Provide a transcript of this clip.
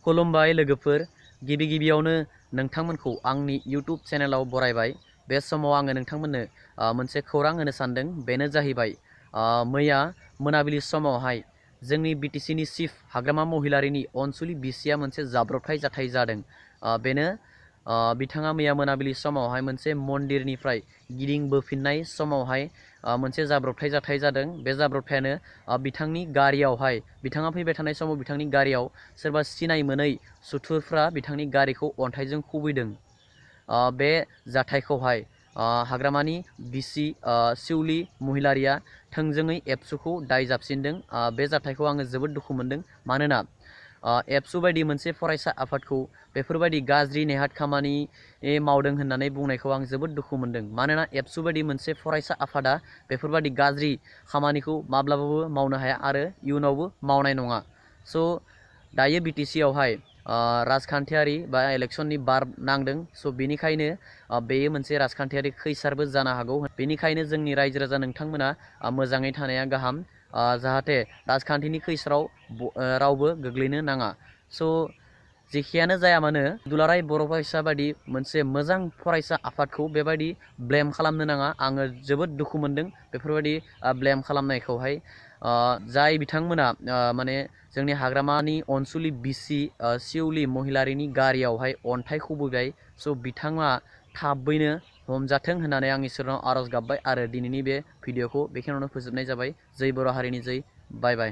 खुलुमबाय लोगोफोर, गिबि गिबियावनो नोंथांमोनखौ आंनि YouTube चेनेलाव बरायबाय। बे समाव आङो नोंथांमोननो मोनसे खौरां होनो सानदों। बेनो जाहैबाय मैया मोनाबिलि समावहाय जोंनि BTCनि चिफ हाग्रामा महिलारिनि अनसुलि बिसिया मोनसे जाब्रबथाय जाथाय जादों। बेनो बिथाङा मैया मोनाबिलि समावहाय मोनसे मन्दिरनिफ्राय गिदिंबोफिननाय समावहाय मोनसे जाब्रबथाय जाथाय जादों। बे जाब्रबथायानो बिथांनि गारियावहाय बिथाङा फैबाय थानाय समाव बिथांनि गारियाव सोरबा सिनाय मोनै सुथुरफ्रा बिथांनि गारिखौ अन्थाइजों खुबैदों। बे जाथायखौहाय हाग्रामानि बिसि शिउली महिलारिया थोंजोङै एबसुखौ दाय जाबसिनदों। बे जाथायखौ आङो जोबोद दुखु मोनदों, मानोना एबसु बायदि मोनसे फरायसा आफादखौ बेफोरबायदि गाज्रि नेहाद खामानि मावदों होननानै बुंनायखौ आं जोबोद दुखु मोनदों। मानोना एबसु बायदि मोनसे फरायसा आफादा बेफोरबायदि गाज्रि खामानिखौ माब्लाबाबो मावनो हाया आरो इयुनावबो मावनाय नङा। स' दायो BTCआवहाय राजखान्थियारि बा इलेक्शननि बार नांदों। स' बेनिखायनो बेयो मोनसे राजखान्थियारि खैसारबो जानो हागौ। बेनिखायनो जोंनि रायजो राजा नोंथांमोना मोजाङै थानाया गाहाम, जाहाथे राजखान्थिनि खैसाराव रावबो गोग्लैनो नाङा। स' जेखियानो जाया मानो, दुलाराय बर' फरायसा बायदि मोनसे मोजां फरायसा आफादखौ बेबायदि ब्लेम खालामनो नाङा। आङो जोबोद दुखु मोनदों बेफोरबायदि ब्लेम खालामनायखौहाय। जाय बिथांमोना माने जोंनि हाग्रामानि अनसुलि बिसि शिउली महिलारिनि गारियावहाय अन्थाइ खुबैबाय। स' बिथाङा थाबैनो हमजाथों होननानै आं इसोरनाव आर'ज गाबबाय आरो दिनैनि बे भिडिअखौ बेखिनियावनो फोजोबनाय जाबाय। जै बर' हारिनि जै, बाय बाय।